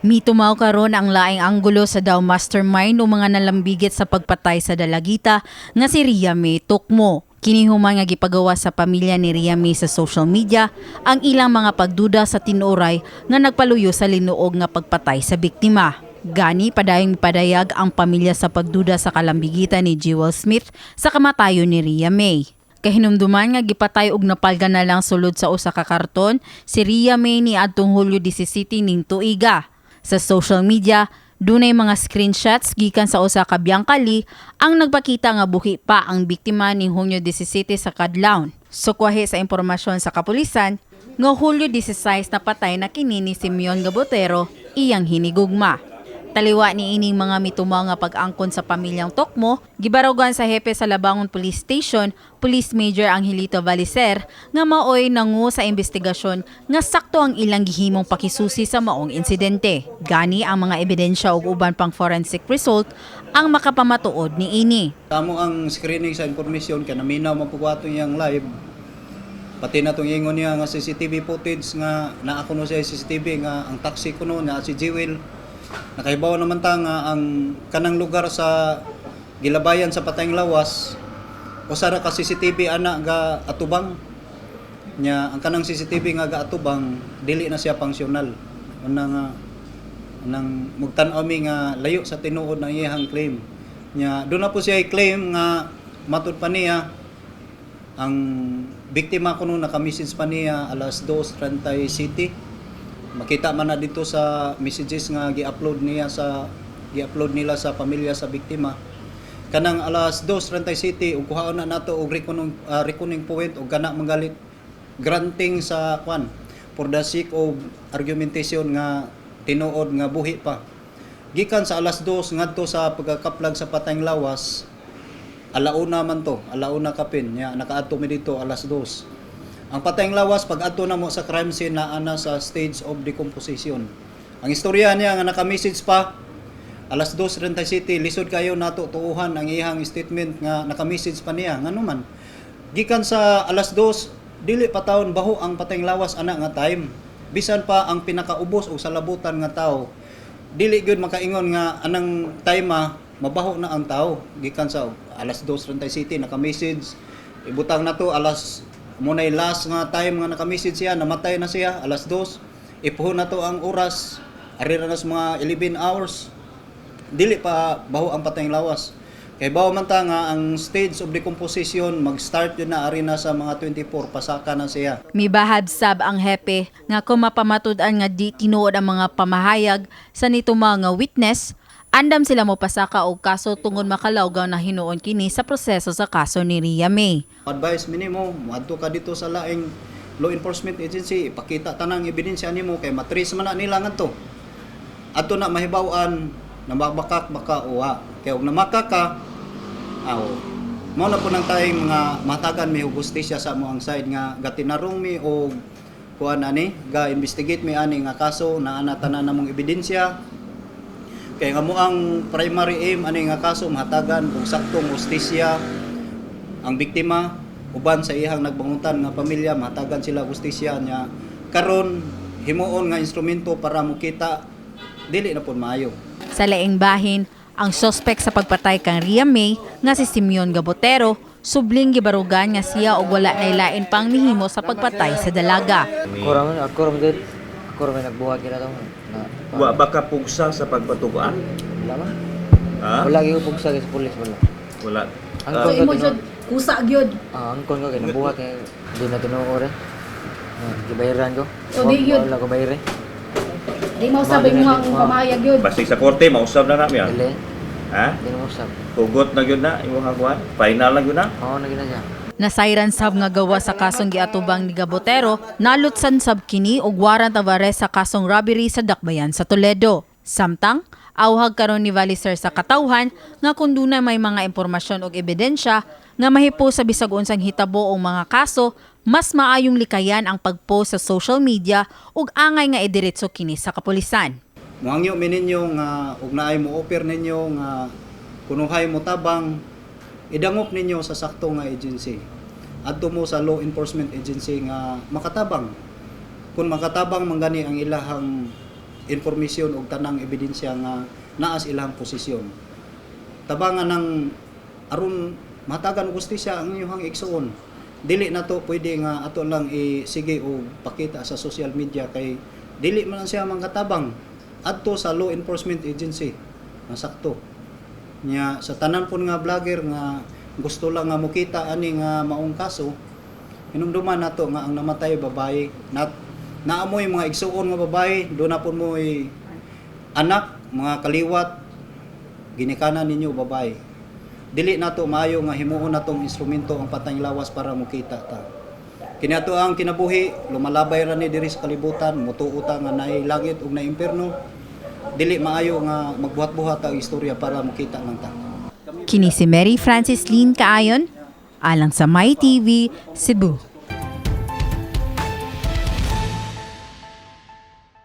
Mitumaw karon ang laing anggulo sa daw mastermind o mga nalambigit sa pagpatay sa dalagita nga si Ria May Tocmo. Kini human nga gipagawa sa pamilya ni Ria May sa social media ang ilang mga pagduda sa tinuoray nga nagpaluyo sa linuog nga pagpatay sa biktima. Gani padayong padayag ang pamilya sa pagduda sa kalambigitan ni Jewel Smith sa kamatayon ni Ria May. Kahinumduman nga gipatay og napalga na lang sulod sa usa ka karton si Ria May ni adtong Hulyo 17 ning tuiga. Sa social media, dunay mga screenshots gikan sa usa ka Bianca Lee ang nagpakita nga buhi pa ang biktima ni Hunyo 17 sa Kadlaon. Sukwahi sa impormasyon sa kapulisan, nga Hulyo 16 napatay na kini ni Simeon Gabotero, iyang hinigugma. Taliwa ni ining mga mitumaw nga pag-angkon sa pamilyang Tocmo, gibarugan sa hepe sa Labangon Police Station, Police Major Angelito Valicer, nga maoy nangu sa investigasyon nga sakto ang ilang gihimong pakisusi sa maong insidente. Gani ang mga ebidensya ug uban pang forensic result ang makapamatuod ni ini. Tamo ang screening sa information kay naminaw man pud ato iyang live. Pati na tong ingon niya nga CCTV footage nga naa kuno siya CCTV nga ang taxi kuno na si Jewel. Nakahibaw naman ta nga ang kanang lugar sa gilabayan sa patayng lawas usa ra ka CCTV ana ga atubang nya. Ang kanang CCTV nga ga atubang, dili na siya functional. Una nga nang mugtan-aw mi nga layo sa tinuod na iyang claim nya. Doon na po siya i-claim nga matud pa niya ang biktima kuno naka-message pa niya alas 2:30 city. Makita man na dito sa messages nga gi-upload nila sa pamilya sa biktima kanang alas 2:30 city. Ug kuhaon na nato og reckoning point og kana manggalit granting sa kwan for the sake of argumentation nga tinuod nga buhi pa gikan sa alas 2 ngadto sa pagkakaplag sa patayng lawas, alauna man to, alauna kapin nya. Nakaadto mi dito alas 2. Ang patayng lawas, pag adto na mo sa crime scene, naa na sa stage of decomposition. Ang istorya niya nga naka-message pa alas 2:30 city, lisod kayo nato tuuhan ang iyang statement nga naka-message pa niya. Ngano man gikan sa alas 2, dili pa taon baho ang patayng lawas ana nga time. Bisan pa ang pinakaubos o salabutan nga tao, dili gyud makaingon nga anang time mabaho na ang tao gikan sa alas 2:30 city naka-message. Ibutang na to alas mo na last nga time nga naka-message siya, namatay na siya alas 2. Ipuhon na to ang oras, ari ra na sa mga 11 hours, dili pa baho ang patayng lawas. Kay bawo man ta nga ang stage of decomposition mag-start yun na ari na sa mga 24, pasaka na siya. Mibahag sab ang hepe nga kung mapamatud-an nga di tinuod ang mga pamahayag sa nitumaw nga witness, andam sila mo pasaka og kaso tungod makalawgaw na hinuon kini sa proseso sa kaso ni Ria May. Advice minimo, moadto ka dito sa laing law enforcement agency, ipakita tanang ebidensya nimo kay matrace man na nila ngadto. Adto na mahibaw-an na mabakak baka uwa. Kay og namakak ka, aw mao na po nang tayong mga matagan mi og hustisya sa amo ang side nga gatinarong mi og kuan ani, ga investigate mi ani nga kaso na ana tanan namong ebidensya. Kay nga mo ang primary aim ani nga kaso, mahatagan og saktong hustisya ang biktima uban sa iyang nagbangutan nga pamilya, mahatagan sila hustisya nya. Karon himuon nga instrumento para mokita, dili na pud maayo. Sa laing bahin, ang sospek sa pagpatay kang Ria May nga si Simeon Gabotero, subling gibarugan nga siya og wala nay lain pang nihimo sa pagpatay sa dalaga. Ako raman, ako raman din. Ako raman nagbuhat kina to. Na, Wa ba ka pugsa sa pagpatugan? Wala ba? Ha? Wala gyud ko pugsa kay sa pulis, wala. Wala. Ang Ah, kon So ko imo jud kusa gyud. Ah, ang kon ko kay nabuhat kay di na tinuo re. Ah, gibayaran ko. So, di yun. Wala ko bayre. Di mo sabi mo ang pamahayag gyud. Basta sa korte, mausab na namin. Dili, Ha? di na usab. Hugot na yun na, imong haguan. Final na yun na. Oo, na gina siya. Nasayran sab nga gawa sa kasong giatubang ni Gabotero, nalutsan sab kini og warrant of arrest sa kasong robbery sa Dakbayan sa Toledo. Samtang, awhag karon ni Valiser sa katawhan nga kung duna may mga impormasyon og ebidensya nga mahipo sa bisag unsang hitabo o mga kaso, mas maayong likayan ang pag-post sa social media ug angay nga idiretso kini sa kapulisan. Muhangyo mi ninyo nga og naay mo offer ninyo nga kunuhay mo tabang, idangop ninyo sa sakto nga agency. Adto mo sa law enforcement agency nga makatabang. Kung makatabang man gani ang ilahang informasyon ug tanang ebidensya nga naa sa ilang posisyon. Tabangan ng aron mahatagan og hustisya ang inyong igsuon. Dili na to pwede nga ato lang isige og pakita sa social media kay dili man lang siya mangkatabang adto sa law enforcement agency. Masakto. Nya sa tanan pud nga vlogger nga gusto lang nga mokita ani nga maong kaso, hinumduman nato nga ang namatay babae nat naamoy mga igsuon nga babae, do na pud mo'y anak, mga kaliwat, ginikanan ninyo babae. Dili nato maayo nga himuon natong instrumento ang patayng lawas para mokita ta. Kini ato ang kinabuhi, lumalabay ra ni diri sa kalibutan, mutuo ta nga naay langit ug naay impierno. Dili maayo nga magbuhat-buhat ang istorya para mokita lang ta. Kini si Mary Francis Lynn Kaayon, alang sa My TV, Cebu.